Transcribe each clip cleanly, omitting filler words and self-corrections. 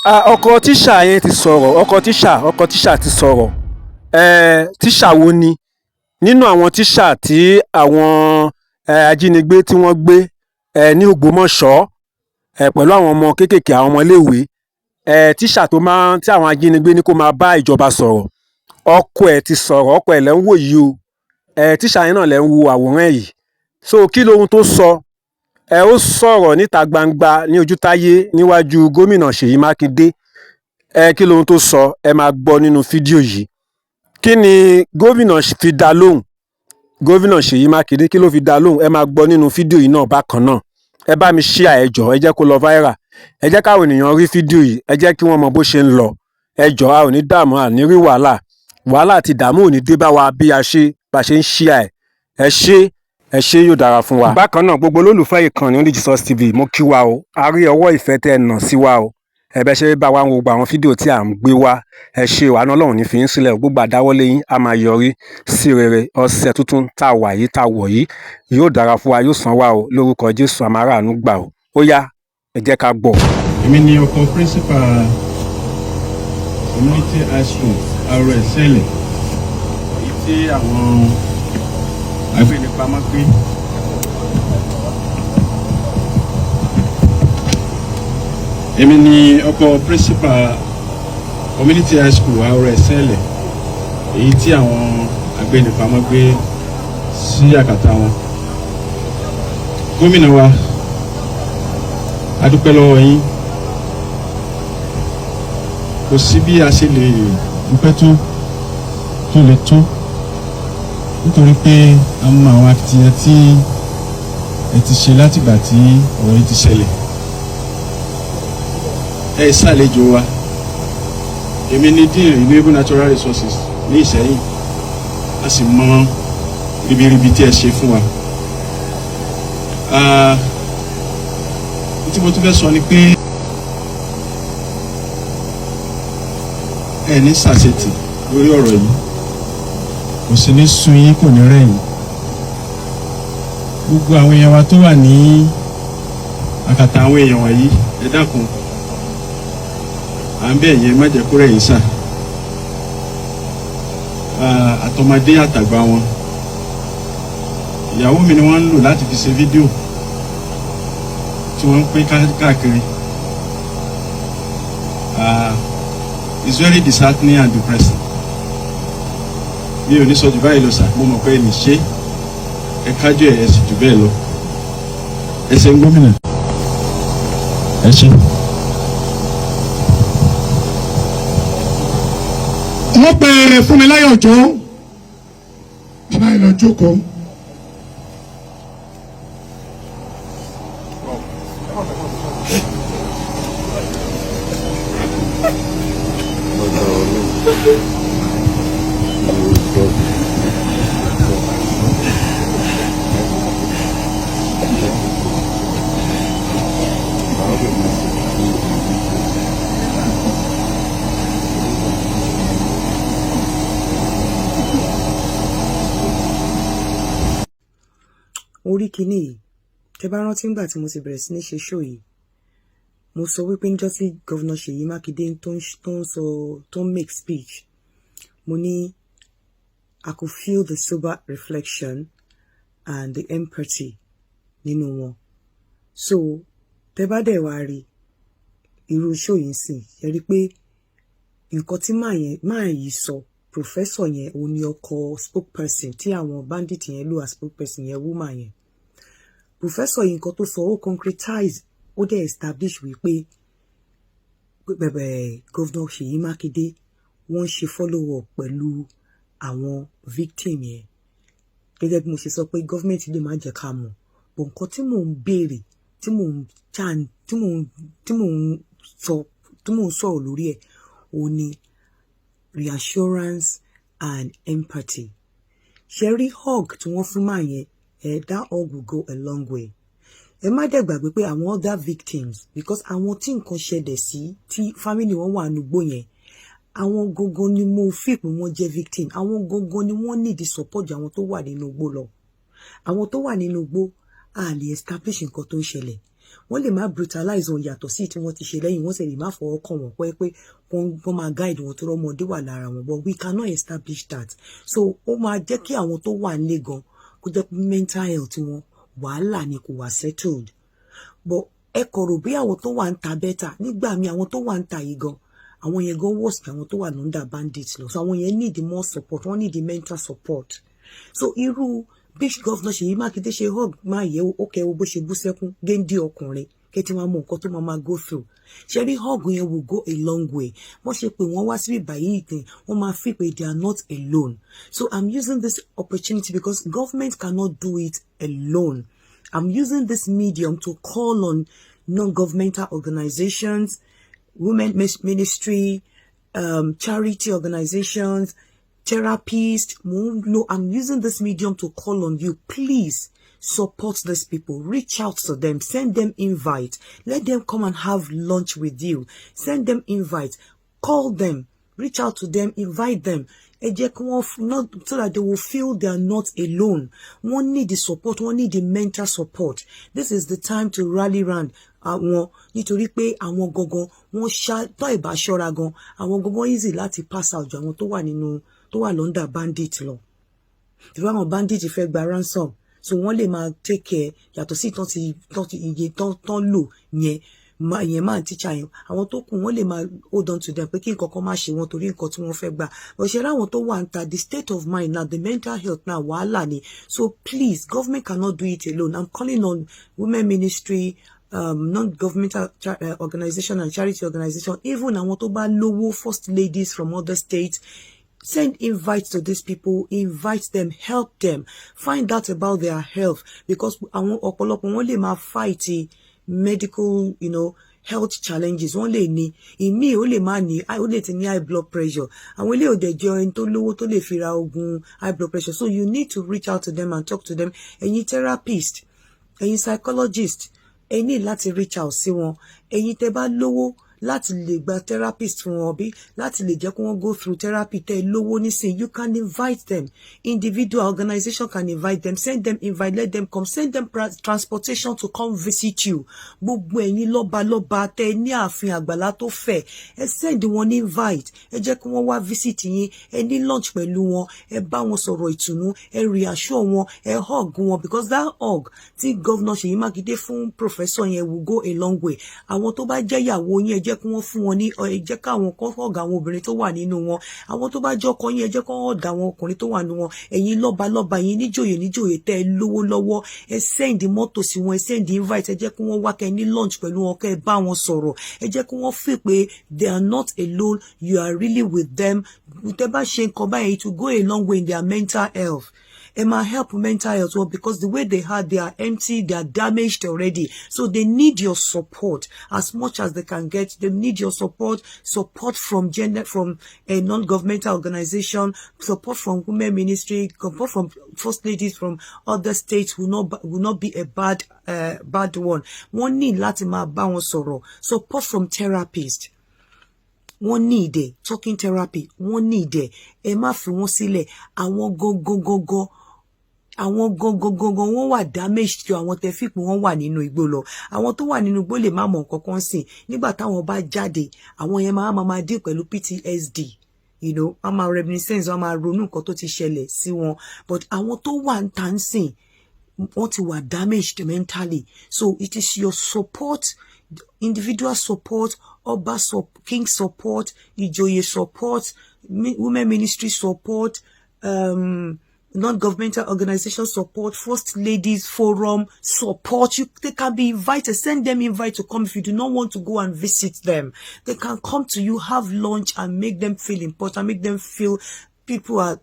Ọkọ tíṣà yẹn ti sọ̀rọ̀. Ọkọ tíṣà ti sọ̀rọ̀. Tíṣà wo ni nínú àwọn tíṣà tí àwọn ajínigbé tí wọ́n gbé ní Ògbómọ̀ṣọ́ pẹ̀lú àwọn ọmọ kéékèèké, àwọn ọmọléèwé? Tíṣà tó máa tí àwọn ajínigbé ní kó máa bá ìjọba sọ̀rọ̀, ọkọ ẹ̀ ti sọ̀rọ̀. Ọkọ ẹ̀ lẹ́ ń wò yìí o. Tíṣà yẹn náà lẹ́ ń wo àwòrán ẹ̀ yìí. So kí lohun tó sọ? Ó sọ̀rọ̀ níta gbangba ní ojútáyé níwájú gómìnà Ṣèyí Mákindé. Kí lohun tó sọ? Ẹ máa gbọ́ nínú fídíò yìí. Kí ni gómìnà fi dá lóhùn? Gómìnà Ṣèyí Mákindé, kí ló fi dá lóhùn? Ẹ máa gbọ́ nínú fídíò yìí náà bákan náà. Ẹ bá mi share, ẹ jọ̀ọ́, ẹ jẹ́ kó lọ viral. Ẹ jẹ́ káwọn ènìyàn rí fídíò yìí, ẹ jẹ́ kí wọ́n mọ bó ṣe ń lọ. Ẹ jọ̀ọ́, a ò ní dààmú, à ní rí wàhálà. Wàhálà àti ìdààmú ò ní dé bá wa bí a ṣe bá ṣe ń share ẹ. Ẹ ṣé, ẹ ṣé, yóò dára fún wa. Bákan náà, gbogbo olólùfẹ́ ìkànnì Only Jesus TV, mo kí wa o. A rí ọwọ́ ìfẹ́ tẹ́ ẹ nà sí wa o. Ẹ bẹ́ ṣe bá wa ń wo gbogbo àwọn fídíò tí à ń gbé wá, ẹ ṣé o. Àánú Ọlọ́run ní fi yín sílẹ̀. Gbogbo àdáwọ́lé yín á máa yọrí sí rere. Ọ̀sẹ̀ tuntun tá a wà yìí, tá a wọ̀ yìí, yóò dára fún wa, yóò san wá o. Lórúkọ Jésù, àmàrà àánú gbà o. Ó yá, ẹ jẹ́ ká gbọ́. Èmi ni ọkọ principal Community High School Arọ Ẹ̀sẹ̀lẹ̀, èyí tí àwọn agbẹnipamọ́ gbé. Èmi ni ọkọ principal Community High School Arọ Ẹ̀sẹ̀lẹ̀, èyí tí àwọn agbẹnipamọ́ gbé sí àkàtà wọn. Gómìnà wa, a dúpẹ́ lọ́wọ́ yín. Kò sí bí a ṣe lè dúpẹ́ tó lè tó, nítorí pé a mọ àwọn akitiyan tí ẹ ti ṣe látìgbà tí ọ̀rọ̀ yìí ti ṣẹlẹ̀. Ẹ ṣàlejò wa. Èmi ni Dean Renewable Natural Resources ní Ìṣẹ́yìn, a sì mọ ribiribi tí ẹ ṣe fún wa. Tí mo tún fẹ́ sọ ni pé ẹ ní ṣàṣetì lórí ọ̀rọ̀ yìí, kò sì ní sú yín, kò ní rẹ̀ yín. Gbogbo àwọn èèyàn wa tó wà ní àkàtà àwọn èèyàn wọ̀nyí, ẹ dákun, à ń bẹ̀ yẹn, má jẹ́ kó rẹ̀ yín sà. Àtọmọdé àtàgbà wọn, ìyàwó mi ni wọ́n ń lò láti fi ṣe fídíò tí wọ́n ń pín káàkiri. It's very disheartening and depressing. Mi ò ní sọ jù báyìí lọ sà. Mo mọ̀ pé ẹ lè ṣe, ẹ kájú ẹ, ẹ sì jù bẹ́ẹ̀ lọ. Ẹ ṣeun gómìnà, ẹ ṣe. Wọ́n pe Fúnmiláyọ̀ Òjó. Bàbá yìí lọ jókòó. Orí kinní yìí, tẹ bá rántí ńgbà tí mo ti bẹ̀rẹ̀ sí ní ṣe show yìí, mo sọ wípé níjọ́ tí Governor Ṣèyí Mákindé tó ń sọ, tó ń make speech, mo ní I could feel the sober reflection and the empathy nínú wọn. So tẹ bá dẹ̀ wá rí irú show yìí sìn, ṣe rí pé nǹkan tí máa yìí sọ, professor yẹn, òun ni ọkọ spokesperson tí àwọn bandit yẹn lò as spokesperson yẹn, woman yẹn, professor yìí, nǹkan tó sọ, ó concretize, ó dẹ̀ establish wípé bẹ̀bẹ̀ Governor Ṣèyí Mákindé, wọ́n ń ṣe follow up pẹ̀lú àwọn victim yẹn. Gẹ́gẹ́ bí mo ṣe sọ pé government lè má jẹ́ ká mọ̀, but nǹkan tí mò ń béèrè, tí mò ń chan, tí mò ń sọ, tí mò ń sọ̀rọ̀ lórí ẹ̀, òun ni reassurance and empathy. Ṣe rí hug tí wọ́n fún máa yẹn ẹ, that hug will go a long way. Ẹ má dẹ̀ gbàgbé pé àwọn other victims, because àwọn tí nǹkan ṣẹlẹ̀ sí, tí family wọn wà nùgbò yẹn, àwọn gangan ni mo fi pé wọ́n jẹ́ victim. Àwọn gangan ni wọ́n need support ju àwọn tó wà nínú igbó lọ. Àwọn tó wà nínú igbó, a lè establish nǹkan tó ń ṣẹlẹ̀. Wọ́n lè má brutalize wọn yàtọ̀ sí tí wọ́n ti ṣe lẹ́yìn. Wọ́n sì lè má fọwọ́ kàn wọ́n pé wọ́n máa guide wọn tó rọ́mọdé wà lára wọn, but we cannot establish that. So ó máa jẹ́ kí àwọn tó wà nílé gan kó jẹ́ pé mental health wọn, wàhálà ni, kò wà settled. But ẹ kọ̀ rò bí àwọn tó wà ń ta better nígbà míì. Àwọn tó wà ń ta yìí gan, àwọn yẹn gan worse ju àwọn tó wà under bandits lọ. So àwọn yẹn need more support, wọ́n need mental support. So irú bí Governor Ṣèyí Mákindé ṣe hug máa yẹ ó kẹ́ wo bó ṣe bú sẹ́kún, géńdé ọkùnrin kẹ́ tí wọ́n mọ nǹkan tó máa go through. Ṣe rí hug yẹn will go a long way. Wọ́n ṣe pé wọ́n wá síbí báyìí ìtìn, wọ́n máa fi pé they are not alone. So I'm using this opportunity because government cannot do it alone. I'm using this medium to call on non-governmental organizations, women ministry, charity organizations, therapists. I'm using this medium to call on you. Please support these people. Reach out to them. Send them invite. Let them come and have lunch with you. Send them invite. Call them. Reach out to them. Invite them. Ẹ jẹ́ kí wọ́n not so that they will feel they are not alone. Wọ́n need the support. Wọ́n need the mental support. This is the time to rally round àwọn, nítorí pé àwọn gangan wọ́n ṣá tọ́ ìbá ṣọ́ra gan, àwọn gangan easy láti pass out ju àwọn tó wà nínú, tó wà l'under bandit lọ. Ìfẹ́ àwọn bandit fẹ́ gba ransom, so wọ́n lè máa take care yàtọ̀ sí tán ti iye tán lò yẹn yẹn máa teacher yẹn. Àwọn tó kù, wọ́n lè máa hold on to them pé kí nǹkan kan má ṣe wọn torí nǹkan tí wọ́n fẹ́ gbà. Ọ̀ṣẹ́ láwọn tó wà ń ta, the state of mind now, the mental health now, wàhálà ni. So please, government cannot do it alone. I'm calling on women ministry, non-governmental organization and charity organization, even àwọn tó bá lówó, first ladies from other states. Send invites to these people. Invite them, help them, find out about their health, because àwọn ọ̀pọ̀lọpọ̀ wọn lè máa fight medical health challenges. Wọ́n lè ní ìmíì, ó lè má ní, ó lè ti ní high blood pressure. Àwọn ilé òde jẹ́ ẹni tó lówó tó lè fi ra oògùn high blood pressure. So you need to reach out to them and talk to them. Ẹ̀yin therapist, ẹ̀yin psychologist, ẹ ní láti reach out sí wọn. Ẹ̀yin tẹ́ bá lówó láti lè gba therapist fún wọn bí láti lè jẹ́ kí wọ́n go through therapy, tẹ́ lówó nísìn, you can invite them. Individual organization can invite them. Send them invite, let them come. Send them transportation to come visit you. Gbogbo ẹ̀yin lọ́balọ́ba tẹ́ ní ààfin àgbàlá tó fẹ̀, ẹ send wọn ní invite, ẹ jẹ́ kí wọ́n wá visit yín. Ẹ ní lunch pẹ̀lú wọn, ẹ bá wọn sọ̀rọ̀ ìtùnú, ẹ reassure wọn, ẹ hug wọn, because that hug tí Governor Ṣèyí Mákindé fún professor yẹn will go a long way. Àwọn tó bá jẹ́ ìyàwó yín, ẹ jẹ́ kí wọ́n fún wọn ní, ẹ jẹ́ káwọn kan hug àwọn obìnrin tó wà nínú wọn. Àwọn tó bá jẹ́ ọkọ yín, ẹ jẹ́ kí wọ́n hug àwọn ọkùnrin tó wà nínú wọn. Ẹ̀yin lọ́balọ́ba, ẹ̀yin níjòyè níjòyè tẹ́ ẹ lówó lọ́wọ́, ẹ send mọ́tò sí wọn, ẹ send invite, ẹ jẹ́ kí wọ́n wá, kẹ́ ní lunch pẹ̀lú wọn, kẹ́ ẹ bá wọn sọ̀rọ̀. Ẹ jẹ́ kí wọ́n feel pé they are not alone, you are really with them. Tẹ́ bá ṣe nǹkan báyìí, it will go a long way in their mental health. Ẹ máa help mental health well, because the way they are, they are empty, they are damaged already. So they need your support as much as they can get. They need your support, support from gender, from a non-governmental organization, support from women ministry, support from first ladies from other states will not be a bad one. Wọ́n ní láti máa bá wọn sọ̀rọ̀. Support from therapist, wọ́n ní ìdẹ̀ talking therapy, wọ́n ní ìdẹ̀. Ẹ má fi wọ́n sílẹ̀. Àwọn gangan gangan, àwọn gangan gangan, wọ́n wà damage ju àwọn tẹ́ fi pé wọ́n wà nínú igbó lọ. Àwọn tó wà nínú igbó lè má mọ nǹkan kan sìn. Nígbà táwọn bá jáde, àwọn yẹn máa deal pẹ̀lú PTSD, wọ́n máa reminiscence, wọ́n máa ronú nǹkan tó ti ṣẹlẹ̀ sí wọn. But àwọn tó wà ń tà ń sìn, wọ́n ti wà damaged mentally. So it is your support, individual support, ọba, king support, ìjòyè support, women ministry support, non-governmental organization support, first ladies forum support. They can be invited. Send them invite to come. If you do not want to go and visit them, they can come to you, have lunch and make them feel important, make them feel people are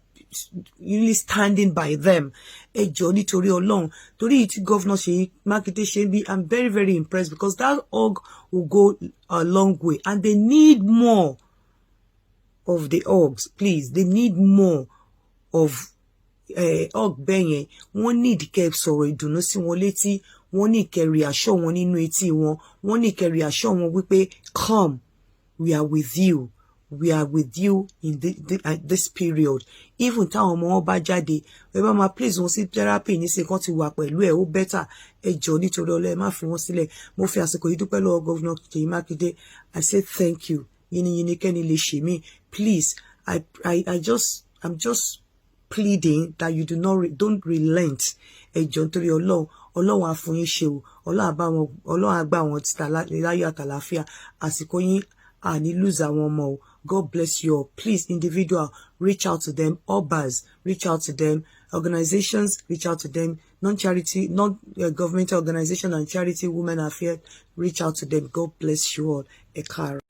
really standing by them. Ẹ jọ̀ọ́, nítorí Ọlọ́run, torí tí Governor Ṣèyí Mákindé ṣe bí, I'm very, very impressed, because that hug will go a long way, and they need more of the hugs. Please, they need more of hug bẹ́ẹ̀ yẹn. Wọ́n need kẹ́ sọ̀rọ̀ ìdùnnú sí wọn létí. Wọ́n ní kẹ́ reassure wọn nínú etí wọn. Wọ́n ní kẹ́ reassure wọn wípé, "Come, we are with you." We are with you in this period. Even táwọn ọmọ wọn bá jáde, ẹ bá máa place wọn sí therapy nísìnyí kan ti wà pẹ̀lú ẹ̀, ó better. Ẹ jọ̀ọ́, nítorí Ọlọ́run, ẹ má fi wọ́n sílẹ̀. Mo fi àsìkò yìí dúpẹ́ lọ́wọ́ Governor Ṣèyí Mákindé. I say thank you. Yínníyínní kẹ́ni lè ṣe mí. Please, I'm just pleading that you do not don't relent. Ẹ jọ̀ọ́, nítorí Ọlọ́run, Ọlọ́run á fún yín ṣe o. Ọlọ́run á bá wọn, Ọlọ́run á gbà wọn títà láyọ̀ àtàlàáfíà. Àsìkò yín àní lose àwọn ọmọ o. God bless you all. Please, individual, reach out to them. Obas, reach out to them. Organizations, reach out to them. Non-charity, non-governmental organization and charity, women affairs, reach out to them. God bless you all. Ẹ káàárọ̀.